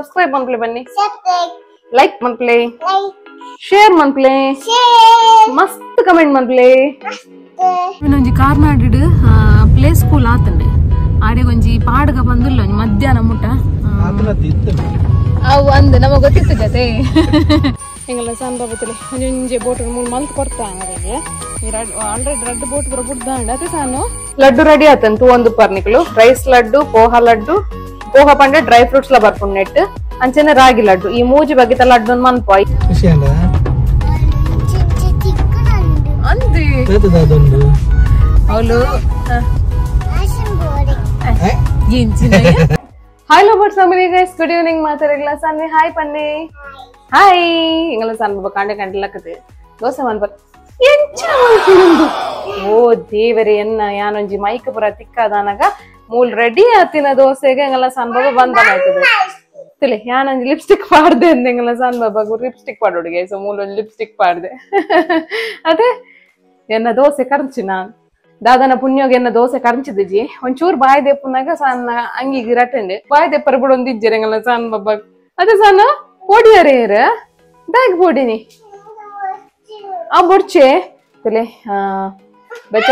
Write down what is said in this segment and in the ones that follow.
Subscribe ಮನ್ಪ್ಲೆ ಬನ್ನಿ, like ಮನ್ಪ್ಲೆ, share ಮನ್ಪ್ಲೆ, ಮಸ್ತ್ comment ಮನ್ಪ್ಲೆ. ಇನ್ನೊಂಜಿ ಕಾರ್ನಾಡಿಡ್ play school ಆತಂಡೆ ಆಡೆ ಒಂಜಿ ಪಾಡಗ ಬಂದಿಲ್ಲ ಒಂಜಿ ಮಧ್ಯಾಹ್ನ ಮುಟ್ಟ ಅವು ಅಂದ್ ನಮಗೆ ಗೊತ್ತಿತ್ತು ಜೊತೆ ಎಂಗಲ್ಲ ಸಣ್ಣ ಬಾಬತ್ತಲೆ ಒಂಜಿ ಬೋಟ್ ಮೂರು ಮಲ್ತ್ ಕೊಡ್ತಾ ಹಂಗಾಗಿ ಆಲ್ರೆಡಿ ರಡ್ಡು ಬೋಟ್ ಬರೋ ಬುಡ್ದಾಂಡ ಅದೇ ಸಾನು ಲಡ್ಡು ರೆಡಿ ಆತಂತು. ಒಂದು ಪರ್ನಿಕಲು ರೈಸ್ ಲಡ್ಡು, ಪೋಹಾ ಲಡ್ಡು, ಪೋಹಾ ಪಂಡೆ ಡ್ರೈ ಫ್ರೂಟ್ಸ್ ಲ ಬರ್ಪುಂಡು ನೆಟ್ ಅಂಚನೆ ರಾಗಿ ಲಡ್ಡು. ಈ ಮೂಜಿ ಬಗೆತ ಲಡ್ಡು ಮನ್ಪಾಯ್ ಅವಳು. Hi lovers family guys, good evening. ಮಾತಾಡಿಲ್ಲ ಸನ್ನಿ hi Panni hi. ಎಂಗಲ ಸಣ್ಣ ಕಾಂಡೆ ಕಂಡೆ ಲಕ್ಕದೆ ದೋಸೆ ಮನ್ಪ ಓ ದೇವರೇ ಎನ್ನ ಯಾನೊಂಜಿ ಮೈಕ್ ಪುರ ತಿಕ್ಕದಾನಗ ಮೂಲ್ ರೆಡಿ ಆತಿನ ದೋಸೆಗೆ ಎಂಗಲ ಸಣ್ಣ ಬಾಬಾ ಬಂದ ಆಯ್ತದೆ ತಿಳಿ. ಯಾನೊಂಜಿ ಲಿಪ್ಸ್ಟಿಕ್ ಪಾಡ್ದೆ ಅಂದ ಎಂಗಲ ಸಣ್ಣ ಬಾಬಾ ಲಿಪ್ಸ್ಟಿಕ್ ಪಾಡೋಡಿಗೆ ಸೊ ಮೂಲೊಂಜಿ ಲಿಪ್ಸ್ಟಿಕ್ ಪಾಡ್ದೆ ಅದೇ ಎನ್ನ ದೋಸೆ ಕರ್ಚಿ ನಾನು ದಾದನ ಪುಣ್ಯೋಗ ಎನ್ನ ದೋಸೆ ಕರ್ಚಿದಿಜಿ ಒಂಚೂರು ಬಾಯಿ ದೆಪ್ಪುನಾಗ ಸಣ್ಣ ಅಂಗಿಗೆ ರಟ್ಟಂಡೆ ಬಾಯಿ ದೆಪ್ಪರ ಬಿಡ ಒಂದ್ ಇಜ್ಜೆರ್ ಎಂಗಲ ಸಣ್ಣ ಬಾಬಾ. ಅದೇ ಸಣ್ಣ ಪೊಡಿಯರೇ ಬ್ಯಾಗ್ ಪೊಡಿನಿ ಆ ಬೊಡ್ಚೆ ತಿಳಿ ಬೆಚ್ಚ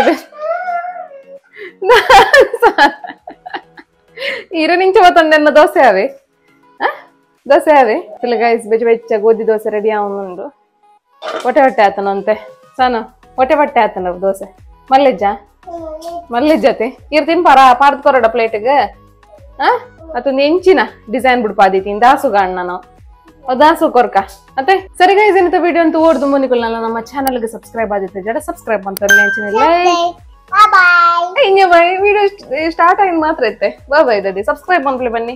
ಇರ ನಿಂಚ ತಂದೆನ್ನ ದೋಸೆ ಅವೆ ದೋಸೆ ಅವೆ ತಿಳಿ ಗೈಸ್. ಬೆಚ್ಚ ಬೆಚ್ಚ ಗೋಧಿ ದೋಸೆ ರೆಡಿ ಆವನುಂಡು. ಹೊಟ್ಟೆ ಹೊಟ್ಟೆ ಆತನಂತೆ ಸಣ್ಣ ಹೊಟ್ಟೆ ಹೊಟ್ಟೆ ಆತನ ದೋಸೆ ಮಲ್ಲೆಜ್ಜ ಮಲ್ಲೆಜ್ಜತೆ ಇರ್ ತಿನ್ಪಾರ ಪಾರ್ದ್ ಕೊರಡ ಪ್ಲೇಟ್ಗೆ ಮತ್ತೊಂದು ಎಂಚಿನ ಡಿಸೈನ್ ಬಿಡ್ಪಾದಿತಿ ದಾಸುಗ ಅಣ್ಣ ನಾವು ದಾಸು ಕೊರ್ಕ ಮತ್ತೆ. ಸರಿ ಗೈಸ್, ಏನಂತ ವಿಡಿಯೋ ಅಂತ ಓಡ್ದು ಮುನಿಕುಲ್ ನಮ್ಮ ಚಾನಲ್ಗೆ ಸಬ್ಸ್ಕ್ರೈಬ್ ಆದಿತ್ತೆ ಜಡ ಸಬ್ಸ್ಕ್ರೈಬ್ ಅಂತ like video start ಆಗಿನ ಮಾತ್ರ ಇತ್ತೆ ಬಾಯ್ ಬಾಯ್ ದದಿ. ಸಬ್ಸ್ಕ್ರೈಬ್ ಮನ್ಪ್ಲೆ ಬನ್ನಿ,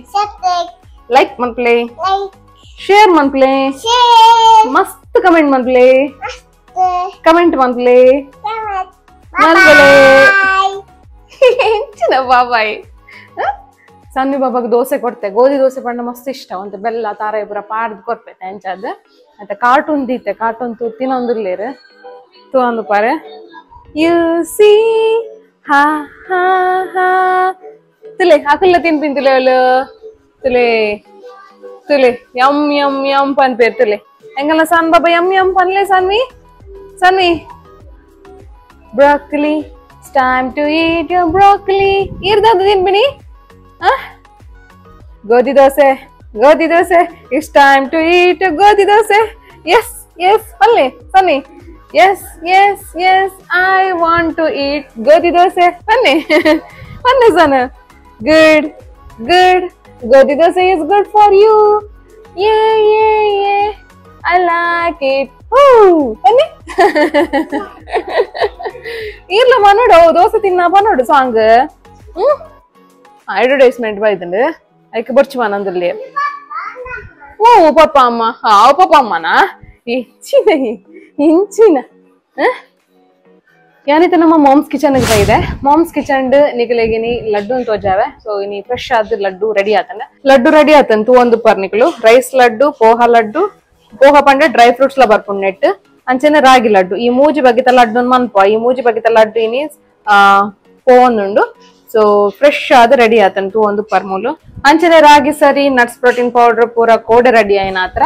ಲೈಕ್ ಮನ್ಪ್ಲೆ, ಶೇರ್ ಮನ್ಪ್ಲೆ, ಮಸ್ತ್ ಕಮೆಂಟ್ ಮನ್ಪ್ಲೆ, ಕಮೆಂಟ್ ಮನ್ಪ್ಲೆ ಮನ್ಪ್ಲೆ ಎಂಚಿನ ಬಾಬಾಯ್. ಸಣ್ಣ ಬಾಬಾಗ ದೋಸೆ ಕೊಡ್ತೆ, ಗೋಧಿ ದೋಸೆ ಪಂಡ ಮಸ್ತ್ ಇಷ್ಟ. ಒಂದು ಬೆಲ್ಲ ತಾರ ಪೂರ ಪಾಡ್ದು ಕೊರ್ಪೈತೆ ಅಂಚಾದ. ಮತ್ತೆ ಕಾರ್ಟೂನ್ ದೀತೆ, ಕಾರ್ಟೂನ್ ತೂ ತಿನ್ನೊಂದಿರ್ಲೇರು ತೂ ಅಂದು ಪಾರೆ ಯು ಸಿ ಹಾ ಹಾ ಹಾ ತುಲೆ ಅಕಲ್ಲ ತಿನ್ಪಿನ್ ತುಲೆ ಅವಳು ತುಲೆ ತುಲೆ M M M ಪನ್ಪೇರ್ ತುಲೆ ಎಂಗಲ್ಲ ಸಣ್ಣ ಬಾಬಾ ಎಂ ಎಂ ಪನ್ಲೆ. Sanvi Sanvi broccoli, it's time to eat your broccoli. ಇರ್ದಾದ ತಿನ್ಬಿನಿ ಗೋಧಿ ದೋಸೆ, ಗೋಧಿ dosa, it's time to eat ಗೋಧಿ ದೋಸೆ. ಎಸ್ ಎಸ್ ಪಲ್ಲೆ ಸನ್ನಿ, yes yes yes I want to eat ಗೋಧಿ ದೋಸೆ ಪನ್ನೆ ಪನ್ನೆ ಸನ. ಗುಡ್ ಗುಡ್ ಗೋಧಿ dosa is good for you. ಯೇ ಯೇ ಯೇ I like it ಹೂ ಪನ್ನೆ. ಇರ್ಲ ಮನೋಡು ದೋಸೆ ತಿನ್ನ ಪನ್ನೋಡು ಸಾಂಗ್ ಅಡ್ವರ್ಟೈಸ್ಮೆಂಟ್ ಬೈದಂಡು ಐಕ್ ಬೊರ್ಚು ಮನಂದಿರ್ಲಿ. ಓ ಪಪ್ಪ ಅಮ್ಮ ಆ ಪಪ್ಪ ಅಮ್ಮನಾ ಇಂಚಿನ ಇಂಚಿನ ಯಾನಿತ ನಮ್ಮ ಮಾಮ್ಸ್ ಕಿಚನ್ ಬೈದೆ. ಮಾಮ್ಸ್ ಕಿಚನ್ ನಿಗಲೆಗಿನಿ ಲಡ್ಡು ಅಂತ ತೋಜಾವೆ. ಸೊ ಇನಿ ಫ್ರೆಶ್ ಆದ ಲಡ್ಡು ರೆಡಿ ಆತಂಡ. ಲಡ್ಡು ರೆಡಿ ಆತಂತು ಒಂದು ಪರ್ನಿಕಲು ರೈಸ್ ಲಡ್ಡು, ಪೋಹಾ ಲಡ್ಡು, ಪೋಹಾ ಪಂಡೆ ಡ್ರೈ ಫ್ರೂಟ್ಸ್ ಲ ಬರ್ಪುಂಡು ನೆಟ್ ಅಂಚನೆ ರಾಗಿ ಲಡ್ಡು. ಈ ಮೂಜಿ ಬಗೆತ ಲಡ್ಡು ಮನ್ಪ ಈ ಮೂಜಿ ಬಗೆತ ಲಡ್ಡು ಇನಿ ಪೋವೊಂದುಂಡು. ಸೊ ಫ್ರೆಶ್ ಆದ ರೆಡಿ ಆತಂತು ಒಂದು ಪರ್ಮೂಲು. ಅಂಚನೆ ರಾಗಿ ಸರಿ nuts protein powder ಪೂರ ಕೋಡೆ ರೆಡಿ ಆಯ್ನ ಆತ್ರ.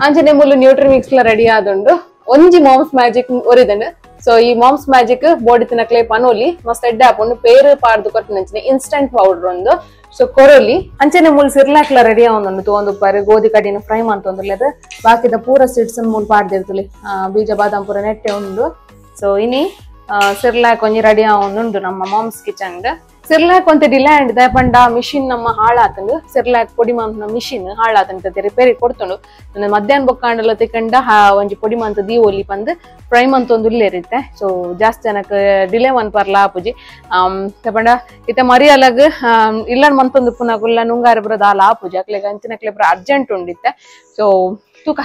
ಅಂಚನೆ ಮೂಲು ನ್ಯೂಟ್ರಿ ಮಿಕ್ಸ್ ಲ ರೆಡಿ ಆದುಂಡು. ಒಂಜಿ ಮಾಮ್ಸ್ ಮ್ಯಾಜಿಕ್ ಒರಿದಂಡು. ಸೊ ಈ moms magic body ತಿನ್ನಕ್ಲೆ ಪನೋಲಿ ಮಸ್ತ್ ಎಡ್ಡೆ ಆಪುಂಡು. ಪೇರು ಪಾಡ್ದು ಕೊಟ್ಟಿನ ಅಂಚನೆ ಇನ್ಸ್ಟೆಂಟ್ ಪೌಡರ್ ಒಂದು ಸೊ ಕೊರೊಲಿ. ಅಂಚನೆ ಮೂಲು ಸಿರ್ಲಾಕ್ಲ ರೆಡಿ ಆವೊಂದುಂಡು. ಒಂದು ಪರಿ ಗೋಧಿ ಕಡಿನ ಫ್ರೈ ಮಂತೊಂದುಲ್ಲೆದ್ ಬಾಕಿದ ಪೂರ ಸೀಡ್ಸ್ ಮೂಲು ಪಾಡ್ದಿರ್ತಲಿ ಬೀಜ ಬಾದಾಮ್ ಪೂರ ನೆಟ್ಟೆ ಉಂಡು. ಸೊ ಇನಿ ಸಿರ್ಲಾಕ್ ಒಂಜಿ ರೆಡಿ ಆವೊಂದುಂಡು ನಮ್ಮ moms kitchen. Cerelac ಒಂತೆ ಡಿಲೇ ಆಂಡ್ ಪಂಡ ಮಿಷಿನ್ ನಮ್ಮ ಹಾಳಾತಂಡು. ಸಿರ್ಲಾಕ್ ಪೊಡಿ ಮಾಂತನ ಮಿಷಿನ್ ಹಾಳಾತಂತ ರಿಪೇರಿ ಕೊಡ್ತುಂಡು. ಮಧ್ಯಾಹ್ನ ಬೊಕ್ಕಾಂಡಲ ತಿಕ್ಕಂಡ ಒಂಜಿ ಪೊಡಿ ಮಂತ ದೀವೊಲಿ ಪಂದ್ ಫ್ರೈ ಮಂತೊಂದು ಉಲ್ಲೇರಿತ್ತೆ. ಸೊ ಜಾಸ್ತಿ ಜನಕ್ ಡಿಲೇ ಮನ್ಪರ್ಲ ಆಪುಜಿ ಪಂಡ ಇತ್ತೆ ಮರಿಯಲಗ್ ಇಲ್ಲನ್ ಮಂತೊಂದು ಪುನಗುಲ್ಲ ನುಂಗಾರ ಪುರ ದಾಲ ಆಪುಜಿ ಅಕ್ಲೆಗ್ ಅಂಚಿನಕ್ಲೆ ಪುರ ಅರ್ಜೆಂಟ್ ಉಂಡಿತ್ತೆ. ಸೊ ತೂಕ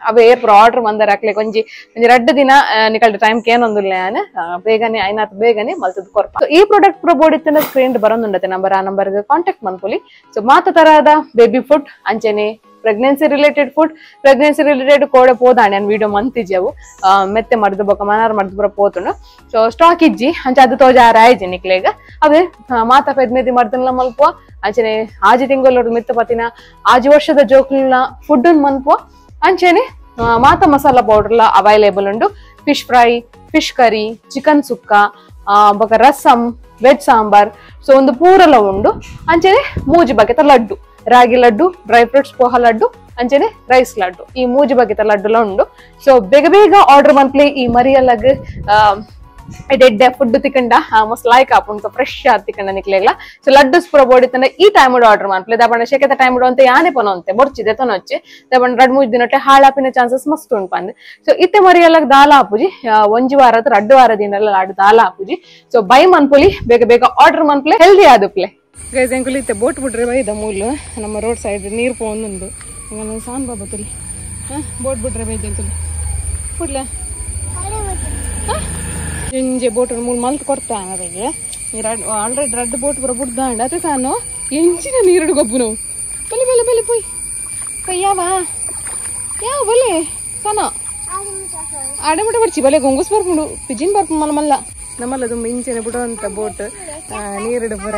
ಅವೆ ಏರ್ ಪುರ ಆರ್ಡರ್ ಮಂದರ ಅಕ್ಲೆಗ್ ಒಂಜಿ ಒಂಜಿ ರಡ್ಡ್ ದಿನ ನಿಕಲ್ದ ಟೈಮ್ ಕೇನೊಂದುಲ್ಲೆ ಯಾನ್ ಬೇಗನೆ ಐನಾತ್ ಬೇಗನೆ ಮಲ್ತದ್ ಕೊರ್ಪ. ಈ ಪ್ರಾಡಕ್ಟ್ ಪುರ ಬೋಡಿತ್ತಂಡ ಸ್ಕ್ರೀನ್ ಬರೊಂದುಂಡತೆ ನಂಬರ್ ಆ ನಂಬರ್ ಕಾಂಟ್ಯಾಕ್ಟ್ ಮನ್ಪೊಲಿ. ಸೊ ಮಾತ ತರಹದ ಬೇಬಿ ಫುಡ್ ಅಂಚನೆ Pregnancy related food, pregnancy related ಕೋಡೆ ಪೋದಾಣೆ ಅನ್ video ಮಂತಿಜವು ಮೆತ್ತೆ ಮರ್ದು ಬೊಕ ಮನಾರ್ ಮರ್ದು ಪೂರ ಪೋತುಂಡು. ಸೊ ಸ್ಟಾಕ್ ಇಜ್ಜಿ ಅಂಚ ಅದು ತೋಜಾರ ಆಯ್ಜಿ ನಿಕ್ಲೆಗ್. ಅವೇ ಮಾತಾ ಪೆದ್ಮೆದಿ ಮರ್ದನ್ಲ ಮಲ್ಪುವ ಅಂಚನೆ ಆಜಿ ತಿಂಗಳೊಡು ಮಿತ್ತ ಪತಿನ ಆಜಿ ವರ್ಷದ ಜೋಕ್ಲುನ ಫುಡ್ ಮನ್ಪುವ ಅಂಚನೆ ಮಾತಾ ಮಸಾಲಾ ಪೌಡರ್ಲ ಅವೈಲೇಬಲ್ ಉಂಡು. Fish fry, fish curry, chicken sukka, ಬೊಕ ರಸಂ, ವೆಜ್ ಸಾಂಬಾರ್, ಸೊ ಒಂದು ಪೂರಲ ಉಂಡು. ಅಂಚನೆ ಮೂಜಿ ಬಗೆತ ಲಡ್ಡು, ರಾಗಿ ಲಡ್ಡು, ಡ್ರೈ ಫ್ರೂಟ್ಸ್ ಪೋಹ ಲಡ್ಡು, ಅಂಚನೆ ರೈಸ್ ಲಡ್ಡು, ಈ ಮೂಜಿ ಬಗೆತ ಲಡ್ಡುಲ ಉಂಡು. ಸೊ ಬೇಗ ಬೇಗ ಆರ್ಡರ್ ಮನ್ಪ್ಲೆ ಈ ಮರಿಯಲ್ಲಗ್ ಎಡ್ಡೆ ಫುಡ್ ತಿಕ್ಕಂಡ ಮಸ್ತ್ ಲೈಕ್ ಆಪುಂಡು, ಫ್ರೆಶ್ ಆದ್ ತಿಕ್ಕಂಡ ನಿಕ್ಲೆಗ್ಲ. ಸೊ ಲಡ್ಡುಸ್ ಪೂರ ಬೋಡಿತ್ತಂಡ ಈ ಟೈಮ್ ಆರ್ಡರ್ ಮನ್ಪ್ಲೆ ದಾಪಂಡ ಶೆಕೆತ ಟೈಮ್ ಅಂತ ಯಾನೆ ಪನೊಂತೆ ಬೊರ್ಚಿದೆ ತೊನೊಚ್ಚಿ ದಾಪಂಡ ರಡ್ ಮೂಜಿ ದಿನೊಟ್ಟೆ ಹಾಳಾಪಿನ ಚಾನ್ಸಸ್ ಮಸ್ತ್ ಉಂಟು ಪಂದ್. ಸೊ ಇತ್ತೆ ಮರಿಯಲ್ಲಗ್ ದಾಲ ಆಪುಜಿ, ಒಂಜಿ ವಾರ ರಡ್ಡು ವಾರ ದಿನ ಲಾಡು ದಾಲ ಆಪುಜಿ. ಸೊ ಬೈ ಮನ್ಪುಲಿ, ಬೇಗ ಬೇಗ ಆರ್ಡರ್ ಮನ್ಪ್ಲೆ, ಹೆಲ್ದಿ ಆದುಪ್ಲೆ. ಗೈಸ್ ಎಂಕುಲು ಇತ್ತೆ ಬೋಟ್ ಬಿಡ್ರೆ ಬೈದ ಮೂಲು ನಮ್ಮ ರೋಡ್ ಸೈಡ್ ನೀರು ಪೋಂದುಂಡು. ಸಾನ್ ಬಾಬಾ ತುಲಿ ಬೋಟ್ ಬಿಡ್ರೆ ಬೈದ ಎಂಕುಲು ಬಿಡ್ಲೆ ಇಂಜೆ ಬೋಟ್ ಮೂಲು ಮಲ್ತ್ ಕೊಡ್ತಾ ಅವರಿಗೆ. ಆಲ್ರೆಡಿ ರಡ್ಡು ಬೋಟ್ ಪೂರ ಬುಡ್ದಾಂಡ ಅದೇ ಸಾನು ಎಂಚಿನ ನೀರುಡು ಗೊಬ್ಬು ನಾವು ಬಲೆ ಬಲೆ ಬಲೆ ಪೋಯ್ ಪೊಯ್ ಯಾವ ಯಾವ ಬಲೆ ಸಾನ ಆಡೆ ಮುಟ ಬರ್ಚಿ ಬಲೆ ಗೊಂಗುಸ್ ಬರ್ಪುಂಡು ಪಿಜಿನ್ ಬರ್ಪು ಮಲ್ಲ ಮಲ್ಲ ನಮ್ಮಲ್ಲ ತುಂಬ ಇಂಚೆನೆ ಬಿಡುವಂತ ಬೋಟ್ ನೀರುಡು ಪೂರ.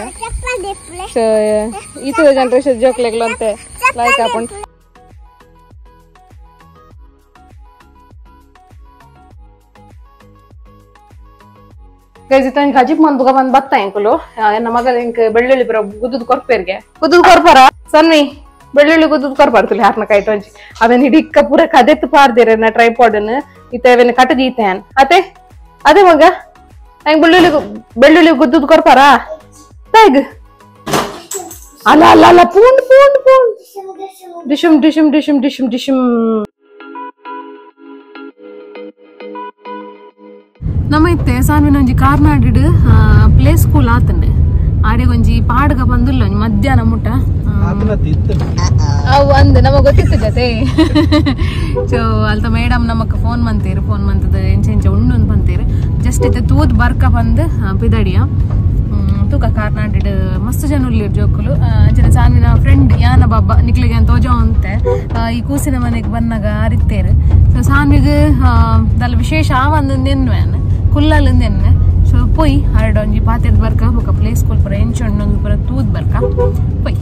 ಸೊ ಈತದ ಜನರೇಷನ್ ಜೋಕ್ಲೆಗ್ಲು ಅಂತೆ ಲೈಕ್ ಆಪುಂಡು. ಗೈಸ್ ಇತ್ತ ಅಜಿಪ್ ಮಂದುಗ ಬಂದ್ ಬತ್ತ ಎಂಕುಲು ಎನ್ನ ಮಗಲ ಇಂಕ್ ಬೆಳ್ಳುಳ್ಳಿ ಪೂರ ಗುದ್ದುದು ಕೊರ್ಪೇರ್ಗೆ ಗುದ್ದುದು ಕೊರ್ಪಾರ ಸನ್ವಿ ಬೆಳ್ಳುಳ್ಳಿ ಗುದ್ದುದು ಕೊರ್ಪಾರ್ತುಲಿ ಯಾರ್ನ ಕೈಟ್ ಒಂಜಿ ಅವೇನ್ ಹಿಡಿಕ್ಕ ಪೂರ ಕದೆತ್ತು ಪಾರ್ದಿರ ಟ್ರೈಪಾಡನ್ ಇತ್ತ ಅವೇನ್ ಕಟದೀತೆ ಅತೆ ಅದೇ ಮಗ ಹೆಂಗ್ ಬೆಳ್ಳುಳ್ಳಿ ಬೆಳ್ಳುಳ್ಳಿ ಗುದ್ದುದು ಕೊರ್ಪಾರ ತಾಯ್ಗ ಅಲ್ಲ ಅಲ್ಲ ಅಲ್ಲ ಪೂಂಡ್ ಪೂಂಡ್ ಪೂಂಡ್ ಡಿಶುಮ್ ಡಿಶುಮ್ ಡಿಶುಮ್ ಡಿಶುಮ್ ಡಿಶುಮ್. ನಮ್ಮ ಇತ್ತೆ ಸಾನ್ವಿನ ಒಂಜಿ ಕಾರ್ನಾಡಿಡ್ ಪ್ಲೇ ಸ್ಕೂಲ್ ಆತಂಡೆ ಆಡೆ ಒಂಜಿ ಪಾಡ್ಗ ಬಂದುಲ್ಲ ಒಂಜಿ ಮಧ್ಯಾಹ್ನ ಮುಟ್ಟ ಅವು ಅಂದ್ ನಮಗ್ ಗೊತ್ತಿತ್ತು ಜೊತೆ. ಸೊ ಅಲ್ತ ಮೇಡಮ್ ನಮಕ್ ಫೋನ್ ಮಂತೀರು, ಫೋನ್ ಮಂತದ ಎಂಚ ಎಂಚ ಉಂಡು ಬಂತೀರು. ಜಸ್ಟ್ ಇತ್ತೆ ತೂದ್ ಬರ್ಕ ಬಂದ್ ಪಿದಡಿಯ ತೂಕ ಕಾರ್ನಾಡಿಡ್ ಮಸ್ತ್ ಜನ ಉಲ್ಲೇರು ಜೋಕುಲು. ಅಂಚನೆ ಸಾನ್ವಿನ ಫ್ರೆಂಡ್ ಯಾನ ಬಾಬಾ ನಿಕ್ಲಿಗೆ ತೋಜ ಅಂತೆ ಈ ಕೂಸಿನ ಮನೆಗೆ ಬನ್ನಾಗ ಅರಿತೇರು. ಸೊ ಸಾನ್ವಿಗ್ ದಲ್ಲ ವಿಶೇಷ ಆವಂದೆನ್ನುವೆ ಕುಲ್ಲಲ್ಲಿಂದೆನ್ನುವೆ. ಸೊ ಪೊಯ್ ಹರಡು ಒಂಜಿ ಪಾತೆದ ಬರ್ಕ ಬೊಕ ಪ್ಲೇ ಸ್ಕೂಲ್ ಪೂರ ಎಂಚ ಉಂಡು ಪೂರ ತೂದ್ ಬರ್ಕ ಪೊಯ್.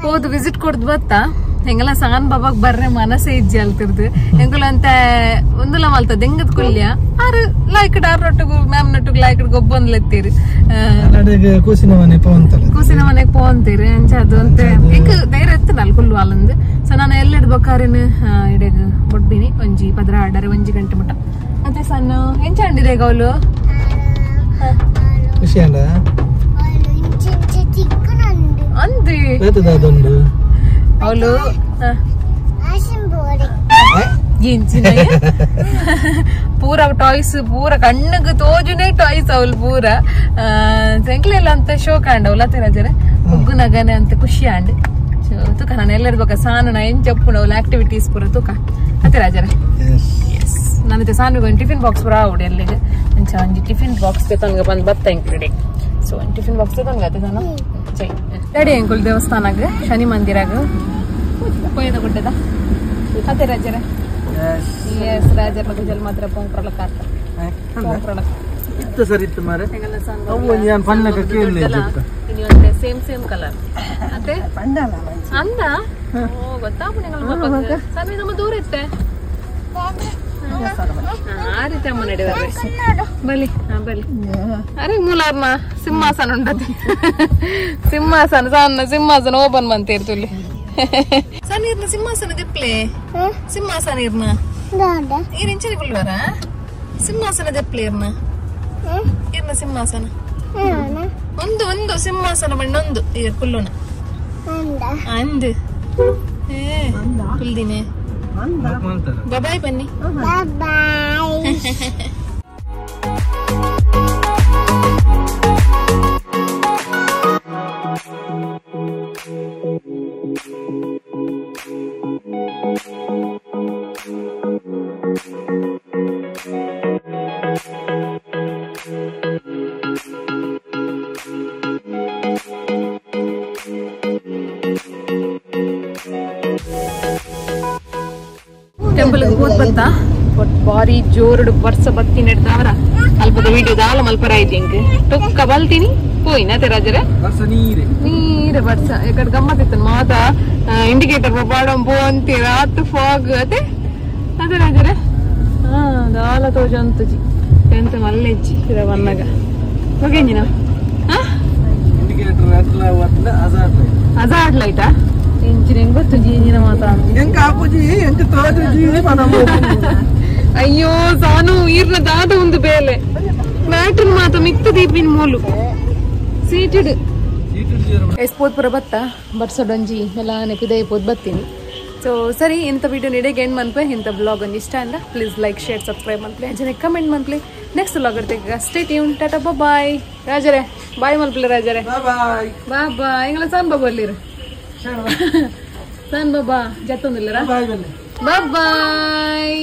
ಹೋದ್ ವಿಸಿಟ್ ಕೊಡ್ದು ಬತ್ತಾ ಹೆಂಗೆಲ್ಲ ಸಾನ್ ಬಾಬಾಗ್ ಬರ್ರೆ ಮನಸ್ಸೇ ಇಜ್ಜಿ ಅಲ್ತಿರ್ದು ಎಂಕುಲು ಅಂತ ಒಂದುಲ ಮಲ್ತ ದೆಂಗದ ಕುಲ್ಯ ಆರು ಲೈಕ್ ಆರ್ ನೊಟ್ಟುಗು ಮ್ಯಾಮ್ ನೊಟ್ಟುಗು ಲೈಕ್ ಗೊಬ್ಬೊಂದ್ಲೆತ್ತೀರಿ ಕೂಸಿನ ಮನೆ ಪೋಂತಲ್ಲ ಕೂಸಿನ ಮನೆಗೆ ಪೋಂತೀರಿ ಅಂಚ ಅದು ಅಂತ ಎಂಕ್ ಧೈರ್ಯ ಎತ್ತನಲ್ ಕುಲ್ಲು ಅಲ್ಲಂದು. ಸೊ ನಾನು ಎಲ್ಲೆಡ್ ಬೊಕ್ಕಾರಿನ ಇಡೆಗ್ ಬೊಡ್ಬಿನಿ ಒಂಜಿ ಪದ್ರ ಆಡರೆ ಒಂಜಿ ಗಂಟೆ ಮುಟ್ಟ ಅದೇ ಸಣ್ಣ ಎಂಚ ಅಂಡಿದೆ ಗೌಲು ಖುಷಿ ಅಂಡ ಅಂದಿ ಅವಳು ಪೂರ ಟಾಯ್ಸ್ ಪೂರ ಕಣ್ಣಗ್ ತೋಜುನೇ ಟಾಯ್ಸ್ ಅವಳು ಪೂರ ಎಂಕ್ಲೆಲ್ಲ ಅಂತ ಶೋಕ್ ಅಂಡ ಅವಳು ಅತ್ತೆ ಮುಗ್ಗು ನಗನೆ ಅಂತ ಖುಷಿ ಅಂಡ್ ತೂಕ ನಾನು ಎಲ್ಲರ ಸಾನು ನಾ ಎಂಚಪ್ಪುಂಡು ಅವಳು ಆಕ್ಟಿವಿಟೀಸ್ ಪೂರ ತೂಕ ಅತ್ತೆ ರಾಜರೇ. ಎಸ್ ನಾನು ಸಾನು ಒಂದು ಟಿಫಿನ್ ಬಾಕ್ಸ್ ಪೂರ ಆವಡು ಎಲ್ಲಿಗೆ ಅಂಚ ಒಂಜಿ ಟಿಫಿನ್ ಬಾಕ್ಸ್ ತನ್ಗೆ ಬಂದು ಬತ್ತ ಎಂಕ್ಲೆಡೆ. ಸೊ ಒಂದು ಟಿಫಿನ್ ಬಾಕ್ಸ್ ತನ್ಗೆ ಅತ್ತೆ ನಾನು ಜೈ ರೆಡಿ ಅಂಕುಲ್ ದೇವಸ್ಥಾನಗ ಶನಿ ಮಂದಿರಾಗ ಪೋಯದ ಗುಡ್ಡದ ಅತ್ತೆ ರಾಜರೇ. ಎಸ್ ರಾಜರ ಜಲ್ ಮಾತ್ರ ಪೋಂಕ್ರೊಳಕ ಇತ್ತು ಸರ್ ಇತ್ತು ಮಾರೆ ಅವು ಯಾನ್ ಪಣ್ಣಕ ಕೇಳಲೆ ಇನಿ ಒಂತೆ same same colour ಅತ್ತೆ ಅಂದ ಓ ಗೊತ್ತಾಪುಂಡು ಎಂಕಲ್ನ ಪಾಪಗ್ ಸನ್ವಿ ನಮ್ಮ ದೂರ ಇತ್ತೆ ಆ ರೀತಿ ಅಮ್ಮ ನಡೆದಾರೆ ಬಲಿ ಬಲಿ ಅರೆ ಮೂಲಾರ್ನ ಸಿಂಹಾಸನ ಉಂಡತೆ ಸಿಂಹಾಸನ ಸಣ್ಣ ಸಿಂಹಾಸನ ಓಪನ್ ಮಂತೇರ್ತುಲ್ಲಿ ಸಣ್ಣ ಇರ್ನ ಸಿಂಹಾಸನ ದೆಪ್ಲೆ ಸಿಂಹಾಸನ ಇರ್ನ ಈರ್ ಇಂಚನೆ ಕುಲ್ವರ ಸಿಂಹಾಸನ ದೆಪ್ಲೆ ಇರ್ನ ಇರ್ನ ಸಿಂಹಾಸನ ಒಂದು ಒಂದು ಸಿಂಹಾಸನ ಬಣ್ಣೊಂದು ಈರ್ ಕುಲ್ಲುನ ಅಂದ್ ಕುಲ್ದಿನಿ ಬಾಯ್ ಬನ್ನಿ ಬಾಯ್. ಟೆಂಪಲ್ ಹೋದ್ ಬತ್ತಾ ಬಾರಿ ಜೋರುಡು ವರ್ಷ ಬತ್ತಿ ನೆಡ್ತಾವರ ಅಲ್ಪದ ವಿಡಿಯೋ ದಾಲ ಮಲ್ಪರ ಐತಿ ಇಂಕ್ ಟೊಕ್ಕ ಬಲ್ತೀನಿ ಪೋಯಿನ ರಾಜರೇ ನೀರೆ ವರ್ಷ ಎಕಡೆ ಗಮ್ಮತ್ತಿತ್ತು ಮಾತಾ ಇಂಡಿಕೇಟರ್ ಪಾಡಂ ಪೋ ಅಂತೀರ ಆತ್ ಫಾಗ್ ಅದೇ ಅದೇ ರಾಜರೇ. ಹಾ ದಾಲ ತೋಜ ಅಂತಜಿ ಎಂತ ಮಲ್ಲೆಜ್ಜಿ ಇರ ಬನ್ನಗ ಹೋಗೇಂಜಿನ ಅಜಾಡ್ ಲೈಟಾ ಇಂಚಿನ ಹೆಂಗ್ ಗೊತ್ತು ಜಿ ಇಂಜಿನ ಮಾತಾ. ಅಯ್ಯೋ ಸಾನು ಈರ್ನ ದಾದ ಒಂದು ಬೇಲೆ ಬ್ಯಾಟ್ರಿ ಮಾತ ಮಿತ್ತ ದೀಪಿನ ಮೂಲು ಸೀಟೆಡ್ ಎಸ್ಪೋತ್ ಪುರ ಬತ್ತ ಬರ್ಸೊಡೊಂಜಿ ಮೆಲಾನೆ ಪಿದೈ ಪೋದ್ ಬತ್ತೀನಿ. ಸೊ ಸರಿ ಇಂಥ ವಿಡಿಯೋ ನಿಡೆಗೆ ಏನು ಮನ್ಪೆ ಇಂಥ ಬ್ಲಾಗ್ ಒಂದು ಇಷ್ಟ ಅಂದ ಪ್ಲೀಸ್ ಲೈಕ್ ಶೇರ್ ಸಬ್ಸ್ಕ್ರೈಬ್ ಮನ್ಪ್ಲೆ ಅಂಚನೆ ಕಮೆಂಟ್ ಮನ್ಪ್ಲೆ. ನೆಕ್ಸ್ಟ್ ವ್ಲಾಗ್ ಇರ್ತೀಗ ಸ್ಟೇ ಟ್ಯೂನ್ ಟಾಟಾ ಬಾಯ್ ರಾಜರೇ ಬಾಯ್ ಮಲ್ಪ್ಲೆ ರಾಜರೇ ಬಾಯ್ ಬಾಯ್. ಎಂಗಳ ಸಾನ್ ಬಾಬಾ ಅಲ್ಲಿರು ಸಾನ್ ಬಾಬಾ ಜತ್ತೊಂದಿಲ್ಲರಾ ಬಾಯ್ ಬಾಯ್.